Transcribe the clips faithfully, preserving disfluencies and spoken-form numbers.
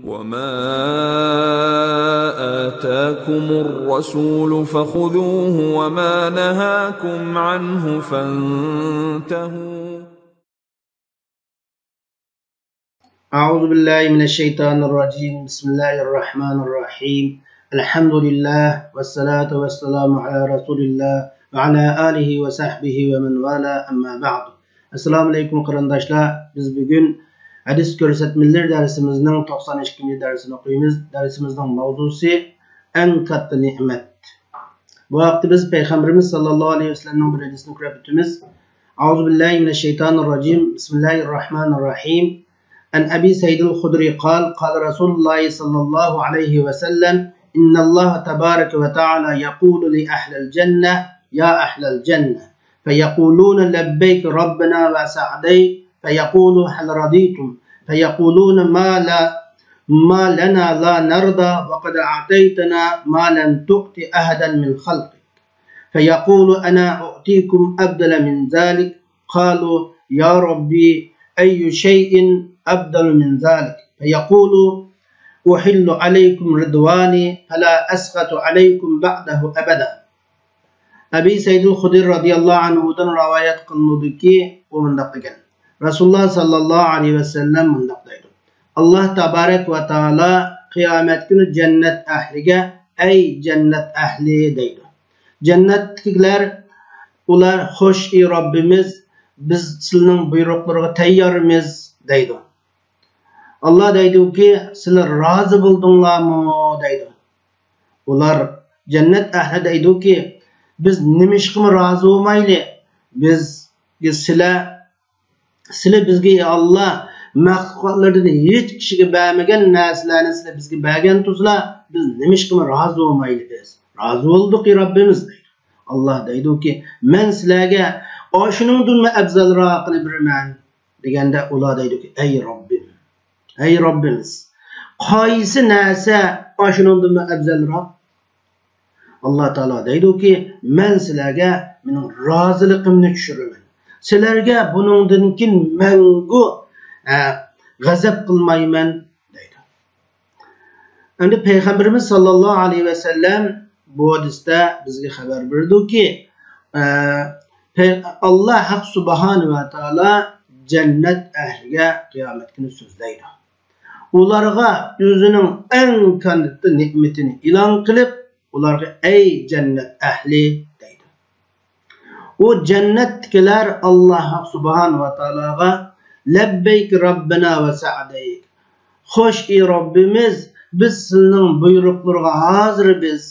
وما آتاكم الرسول فخذوه وما نهاكم عنه فانتهوا. أعوذ بالله من الشيطان الرجيم. بسم الله الرحمن الرحيم. الحمد لله والصلاة والسلام على رسول الله وعلى آله وصحبه ومن والاه، أما بعد. ئەسسالامۇ ئەلەيكۇم قېرىنداشلار. بىز بۈگۈن ھەدىس كۆرسەتمىلىرى دەرسىمىزنىڭ توقسان ئىككىنچى دەرسىنى ئوقۇيمىز. دەرسىمىزنىڭ ماۋزۇسى ئەڭ كاتتا نېمەت. بۇ ھەقتە بىز پەيغەمبىرىمىز ساللاللاھۇ ئەلەيھى ۋەسەللەمنىڭ بىر ھەدىسىنى كۆرۈپ ئۆتىمىز. أعوذ بالله من الشيطان الرجيم. بسم الله الرحمن الرحيم. عن أبي سعيد الخدري قال، قال رسول الله صلى الله عليه وسلم، إن الله تبارك وتعالى يقول لأهل الجنة، يا أهل الجنة، فيقولون، لبيك ربنا وسعديك، فيقول، هل رضيتم؟ فيقولون، ما لا، ما لنا لا نرضى، وقد أعطيتنا ما لم تؤت أحدا من خلقك. فيقول، أنا أعطيكم أفضل من ذلك. قالوا، يا ربي، أي شيء أفضل من ذلك؟ فيقول، أحل عليكم رضواني فلا أسخط عليكم بعده أبدا. ئەبى سەئىدۇل خۇدرى رەزىياللاھۇ ئەنھۇدىن رىۋايەت قىلىنىدۇكى، ئۇ مۇنداق دېگەن، رەسۇلۇللاھ ساللاللاھۇ ئەلەيھى ۋەسەللەم مۇنداق دەيدۇ، ئاللاھ تەبارەك ۋە تائالا قىيامەت كۈنى جەننەت ئەھلىگە، ئەي جەننەت ئەھلى دەيدۇ. جەننەتتىكىلەر، ئۇلار، خوش ئى رەببىمىز، بىز سىلىنىڭ بۇيرۇقلىرىغا تەييارمىز دەيدۇ. ئاللاھ دەيدۇكى، سىلەر رازى بولدۇڭلارمۇ دەيدۇ. ئۇلار، جەننەت ئەھلى دەيدۇكى، بىز نېمىشقىمۇ رازى بولمايلى؟ بىز، سىلەر، سىلى بىزگە، يا ئاللاھ، مەخلۇقاتلاردىن ھېچ كىشىگە بەرمىگەن نەرسىلەرنى سىلى بىزگە بەرگەن تۇرسىلا، بىز نېمىشقىمۇ رازى بولمايلى بىز؟ رازى بولدۇق، ئى رەببىمىز دەيدۇ. ئاللاھ دەيدۇكى، مەن سىلەرگە ئاشۇنىڭدىنمۇ ئەۋزەلراقىنى بېرىمەن دېگەندە، ئۇلار دەيدۇكى، ئەي رەببىم، ئەي رەببىمىز، قايسى نەرسە ئاشۇنىڭدىنمۇ ئەۋزەلراق؟ ئاللاھ تائالا دەيدۇكى، مەن سىلەرگە مېنىڭ رازىلىقىمنى چۈشۈرىمەن. سىلەرگە بۇنىڭدىن كېيىن مەڭگۈ، ئە، غەزەپ قىلمايمەن دەيدۇ. ئەمدى پەيغەمبىرىمىز ساللاللاھۇ ئەلەيھى ۋەسەللەم بۇ ھەدىستە بىزگە خەۋەر بېرىدۇكى، ئە، پەي-، ئاللاھ ھەق سۇبھانە ۋە تائالا جەننەت ئەھلىگە قىيامەت كۈنى سۆزلەيدۇ. ئۇلارغا ئۆزىنىڭ ئەڭ كاتتا نېمىتىنى ئېلان قىلىپ، ئۇلارغا، ئەي جەننەت ئەھلى دەيدۇ. ئۇ جەننەتتىكىلەر ئاللاھ سۇبھانە ۋە تائالاغا، لەببەيك رەببىنا ۋە سەئدەيك، خوش ئى رەببىمىز، بىز سىلىنىڭ بۇيرۇقلىرىغا ھازىر بىز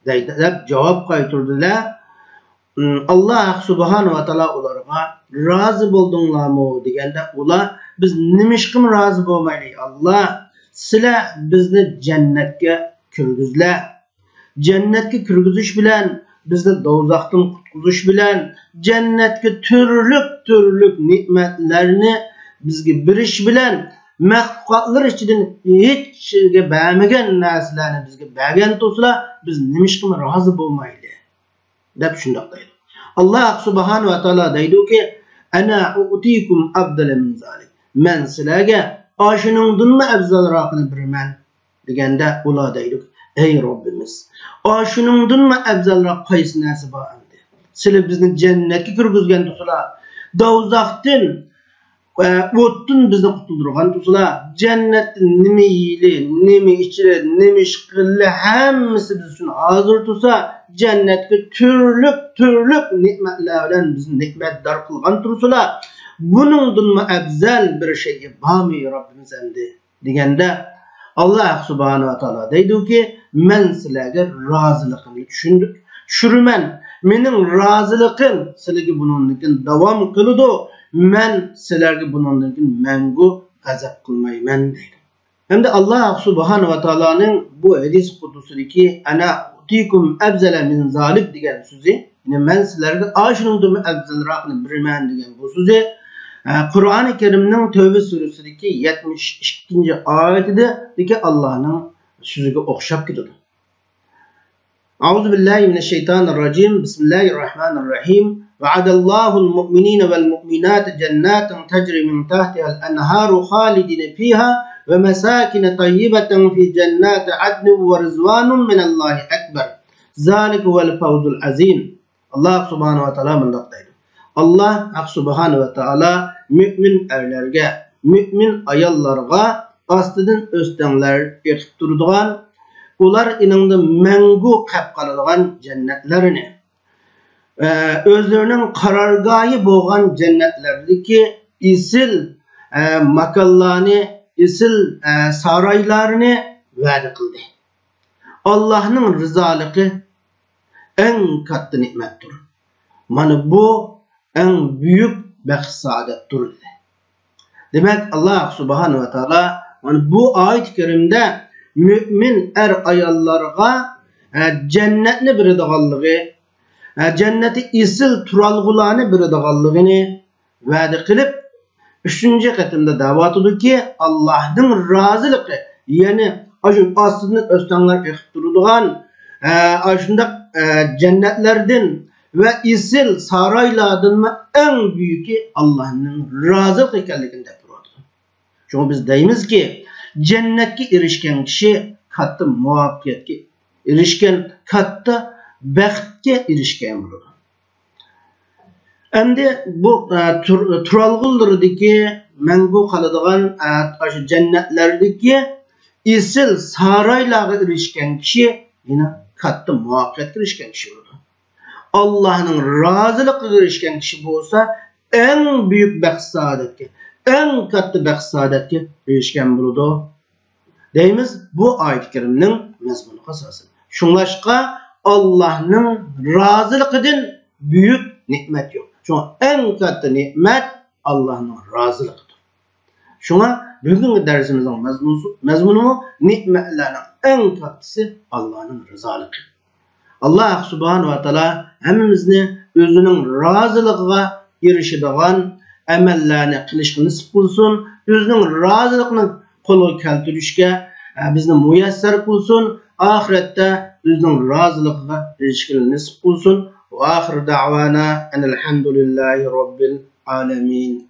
دەيدۇ، دەپ جاۋاب قايتۇردىلە. ئاللاھ سۇبھانە ۋە تائالا ئۇلارغا، رازى بولدۇڭلارمۇ دېگەندە، ئۇلار، بىز نېمىشقىمۇ رازى بولمايلى، ئاللاھ، سىلەر بىزنى جەننەتكە كىرگۈزلە. جەننەتكە كىرگۈزۈش بىلەن، بىزنى دوزاختىن قۇتقۇزۇش بىلەن، جەننەتكە تۈرلۈك تۈرلۈك نېمەتلەرنى بىزگە بېرىش بىلەن، مەخلۇقاتلار ئىچىدىن ھېچ كىشىگە بەرمىگەن نەرسىلەرنى بىزگە بەرگەن تۇرسىلا، بىز نېمىشقىمۇ رازى بولمايلى؟ دەپ شۇنداق دەيدۇ. ئاللاھ سۇبھانە ۋە تائالا دەيدۇكى، ئەنا ئۇئتىكۇم ئەفزەلە مىن زالىك، مەن سىلەرگە ئاشۇنىڭدىنمۇ ئەۋزەلراقىنى بېرىمەن دېگەندە، ئۇلار دەيدۇ، ئەي رەببىمىز، ئاشۇنىڭدىنمۇ ئەۋزەلراق قايسى نەرسە بار ئەمدى؟ سىلى بىزنى جەننەتكە كىرگۈزگەن تۇرسىلا، دوزاختىن، ئە، ئوتتىن بىزنى قۇتۇلدۇرغان تۇرسىلا، جەننەتتە نېمە يېيىلى، نېمە ئىچىلى، نېمە ئىش قىلىلى، ھەممىسى بىز ئۈچۈن ھازىر تۇرسا، جەننەتكە تۈرلۈك تۈرلۈك نېمەتلەر بىلەن بىزنى نېمەتدار قىلغان تۇرسىلا، بۇنىڭدىنمۇ ئەۋزەل بىر شەي بارمۇ، رەببىمىز ئەمدى؟ دېگەندە، ئاللاھ سۇبھانەھۇ ۋە تائالا دەيدۇكى، مەن سىلەرگە رازىلىقىمنى چۈشۈندۈ-، چۈشۈرىمەن. مېنىڭ رازىلىقىم سىلەرگە بۇنىڭدىن كېيىن داۋام قىلىدۇ. مەن سىلەرگە بۇنىڭدىن كېيىن مەڭگۈ غەزەپ قىلمايمەن دەيدۇ. ئەمدى ئاللاھ سۇبھانەھۇ ۋە تائالانىڭ بۇ ھەدىس قۇدسىدىكى، ئەنا ئۇئتىكۇم ئەفزەلە مىن زالىك دېگەن سۆزى، يەنى مەن سىلەرگە ئاشۇنىڭدىنمۇ ئەۋزەلراقنى بېرىمەن دېگەن بۇ سۆزى، ئە، قۇرئانى كەرىمنىڭ تەۋبە سۈرىسىدىكى يەتمىش ئىككىنچى ئايىتىدىكى ئاللاھنىڭ سۆزىگە ئوخشاپ كېتىدۇ. أعوذ بالله من الشيطان الرجيم. بسم الله الرحمن الرحيم. وعد الله المؤمنين والمؤمنات جنات تجري من تحتها الأنهار خالدين فيها ومساكن طيبة في جنات عدن ورضوان من الله أكبر ذلك هو الفوز العظيم. ئاللاھ سۇبھانەھۇ ۋە تائالا مۇنداق دەيدۇ: ئاللاھ ھەق سۇبھانەھۇ ۋە تائالا مۆمىن ئەرلەرگە، مۆمىن ئاياللارغا ئاستىدىن ئۆستەڭلەر ئېقىپ تۇرىدىغان، ئۇلار ئېنىڭدا مەڭگۈ قېلىپ قالىدىغان جەننەتلەرنى، ئە، ئۆزلىرىنىڭ قارارگاھى بولغان جەننەتلەردىكى ئېسىل، ئە، ماكانلارنى، ئېسىل، ئە، سارايلارنى ۋەدە قىلدى. ئاللاھنىڭ رىزالىقى ئەڭ كاتتا نېمەتتۇر. مانا بۇ ئەڭ بۈيۈك بەخت-سائادەتتۇر، دېدى. دېمەك، ئاللاھ سۇبھانەھۇ ۋە تائالا مانا بۇ ئايەت كەرىمدە مۆمىن ئەر-ئاياللارغا، ئە، جەننەتنى بېرىدىغانلىقى، ئە، جەننەتتە ئېسىل تۇرالغۇلارنى بېرىدىغانلىقىنى ۋەدە قىلىپ، ئۈچىنچى قېتىمدا دەۋاتىدۇكى، ئاللاھنىڭ رازىلىقى، يەنى ئاشۇ ئاستىدىن ئۆستەڭلەر ئېقىپ تۇرىدىغان، ئە، ئاشۇنداق، ئە، جەننەتلەردىن ۋە ئېسىل سارايلاردىنمۇ ئەڭ بۈيۈكى ئاللاھنىڭ رازىلىقى ئىكەنلىكىنى دەپ تۇرۇۋاتىدۇ. شۇڭا بىز دەيمىزكى، جەننەتكە ئېرىشكەن كىشى كاتتا مۇۋەپپەقىيەتكە ئېرىشكەن، كاتتا بەختكە ئېرىشكەن بولىدۇ. ئەمدى بۇ، ئە، تۇر-، تۇرالغۇلىرىدىكى مەڭگۈ قالىدىغان، ئە، ئاشۇ جەننەتلەردىكى ئېسىل سارايلارغا ئېرىشكەن كىشى يەنە كاتتا مۇۋەپپەقىيەتكە ئېرىشكەن كىشى بولىدۇ. ئاللاھنىڭ رازىلىقىغا ئېرىشكەن كىشى بولسا ئەڭ بۈيۈك بەخت-سائادەتكە، ئەڭ كاتتا بەخت-سائادەتكە ئېرىشكەن بولىدۇ. دەيمىز، بۇ ئايەت كەرىمنىڭ مەزمۇنىغا ئاساسەن. شۇڭلاشقا، ئاللاھنىڭ رازىلىقىدىن بۈيۈك نېمەت يوق. شۇڭا ئەڭ كاتتا نېمەت ئاللاھنىڭ رازىلىقىدۇر. شۇڭا بۈگۈنكى دەرسىمىزنىڭ مەزمۇنسۇ-، مەزمۇنىمۇ نېمەتلەرنىڭ ئەڭ كاتتىسى ئاللاھنىڭ رازىلىقى. ئاللاھ سۇبھانەھۇ ۋە تائالا ھەممىمىزنى ئۆزىنىڭ رازىلىقىغا ئېرىشىدىغان ئەمەللەرنى قىلىشقا نېسىپ قىلسۇن. ئۆزىنىڭ رازىلىقىنى قولغا كەلتۈرۈشكە، ئە، بىزنى مۇيەسسەر قىلسۇن. ئاخىرەتتە ئۆزىنىڭ رازىلىقىغا ئېرىشكىلى نېسىپ قىلسۇن. وآخر دعوانا أن الحمد لله رب العالمين.